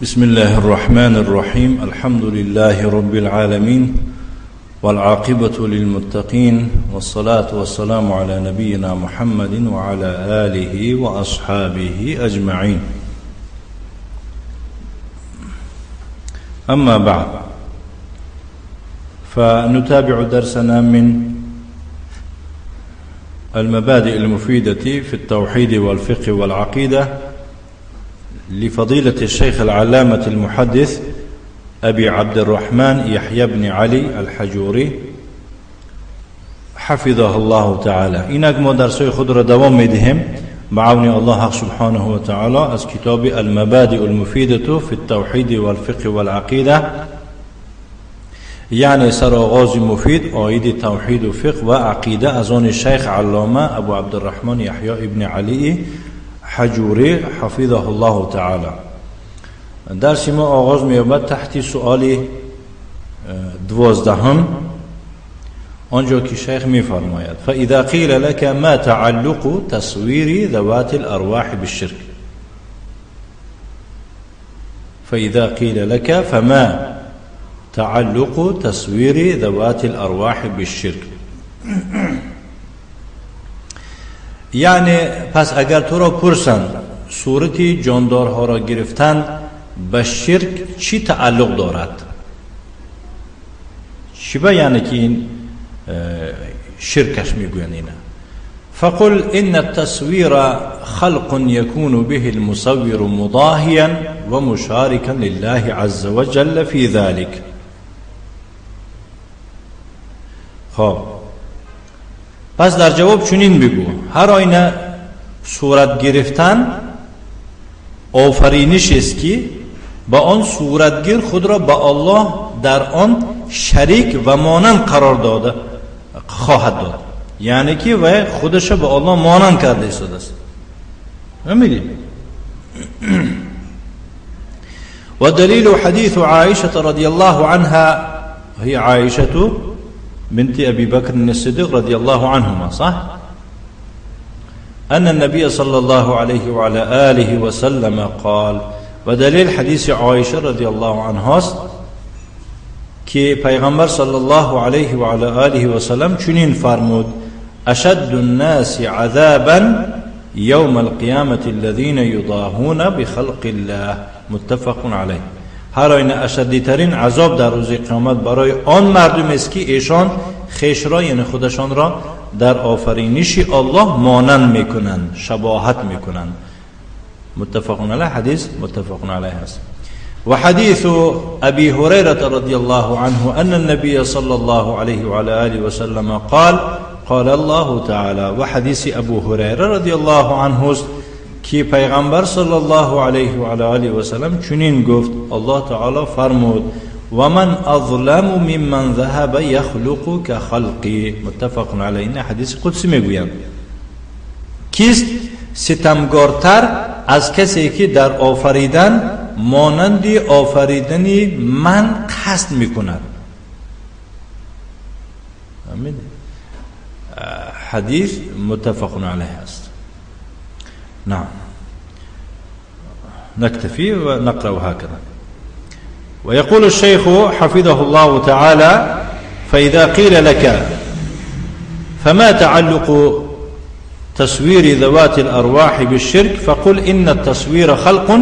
بسم الله الرحمن الرحيم. الحمد لله رب العالمين، والعاقبة للمتقين، والصلاة والسلام على نبينا محمد وعلى آله وأصحابه أجمعين. أما بعد، فنتابع درسنا من المبادئ المفيدة في التوحيد والفقه والعقيدة لفضيلة الشيخ العلامة المحدث أبي عبد الرحمن يحيى بن علي الحجوري حفظه الله تعالى. اینک ما درس‌های خود را دوام می‌دهیم بعون الله سبحانه و تعالی از کتاب المبادئ المفیدة في التوحید والفقه والعقیده، یعنی سرآغاز مفید عاید توحید و فقه و عقیده از آن شیخ علامه ابو عبدالرحمن یحیی ابن علی حجوری حفظه الله تعالی. درس ما آغاز می‌یابد تحت سؤال 12، آنجا که شیخ می‌فرماید: فإذا قیل لك ما تعلق تصویر ذوات الارواح بالشرك. فإذا قیل لك فما تعلق تصویر ذوات الارواح بالشرك. یعنی پس اگر تو را پرسند صورت جاندارها را گرفتن به شرک چی تعلق دارد، چی به یعنی که این شرکش میگویند اینا، فقل ان التصویر خلق يكون به المصور مضاهيا ومشاركا لله عز وجل في ذلك. خب پس در جواب چنین بگو: هر آینه صورت گرفتن آفرینش است که با آن صورتگیر خود را با الله در آن شریک و مانند قرار داده خواهد داد، یعنی که و خودش با الله مانند کرده ایستاده است. فهمیدی؟ و دلیل حدیث عایشه رضی الله عنها، هي عایشه بنت أبي بكر الصديق رضي الله عنهما، صح؟ أن النبي صلى الله عليه وعلى آله وسلم قال. ودليل حديث عائشة رضي الله عنها که پیغمبر صلی الله علیه و علی آله و سلم چنین فرمود: أشد الناس عذابا يوم القيامة الذين يضاهون بخلق الله. متفق علیه. هر آینه اشدیترین عذاب در روز قیامت برای آن مردم است که ایشان خیش را، یعنی خودشان را در آفرینش الله مانند میکنند، شباهت میکنند. متفق علیه. حدیث متفق علیه است. و حدیث ابی هریره رضی الله عنه ان النبی صلی الله علیه و علی آله و سلم قال قال الله تعالی. و حدیث ابو هریره رضی الله عنه است که پیغمبر صلی الله علیه و علی آله و سلم چنین گفت: الله تعالی فرمود: و من اظلم ممن ذهب یخلق كخلقی. متفق علیه. این حدیث قدسی میگویند. کیست ستمگارتر از کسی که در آفریدن مانند آفریدن من قصد میکند؟ حدیث متفق علیه است. نعم، نكتفي ونقرأ هكذا. ويقول الشيخ حفظه الله تعالى: فإذا قيل لك فما تعلق تصوير ذوات الأرواح بالشرك، فقل إن التصوير خلق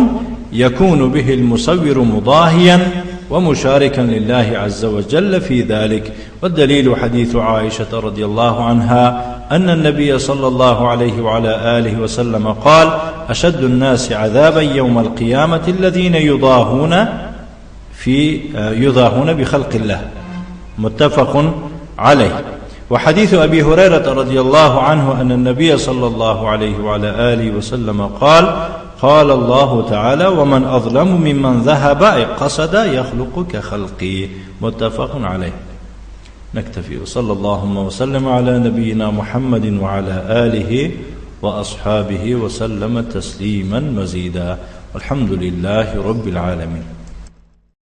يكون به المصور مضاهيا ومشاركا لله عز وجل في ذلك. والدليل حديث عائشة رضي الله عنها أن النبي صلى الله عليه وعلى آله وسلم قال: أشد الناس عذابا يوم القيامة الذين يضاهون بخلق الله. متفق عليه. وحديث أبي هريرة رضي الله عنه أن النبي صلى الله عليه وعلى آله وسلم قال: قال الله تعالى: ومن أظلم ممن ذهب قصد يخلق كخلقي. متفق عليه. نكتفي، وصلى اللهم وسلم على نبينا محمد وعلى آله وأصحابه وسلم تسليما مزيدا، والحمد لله رب العالمين.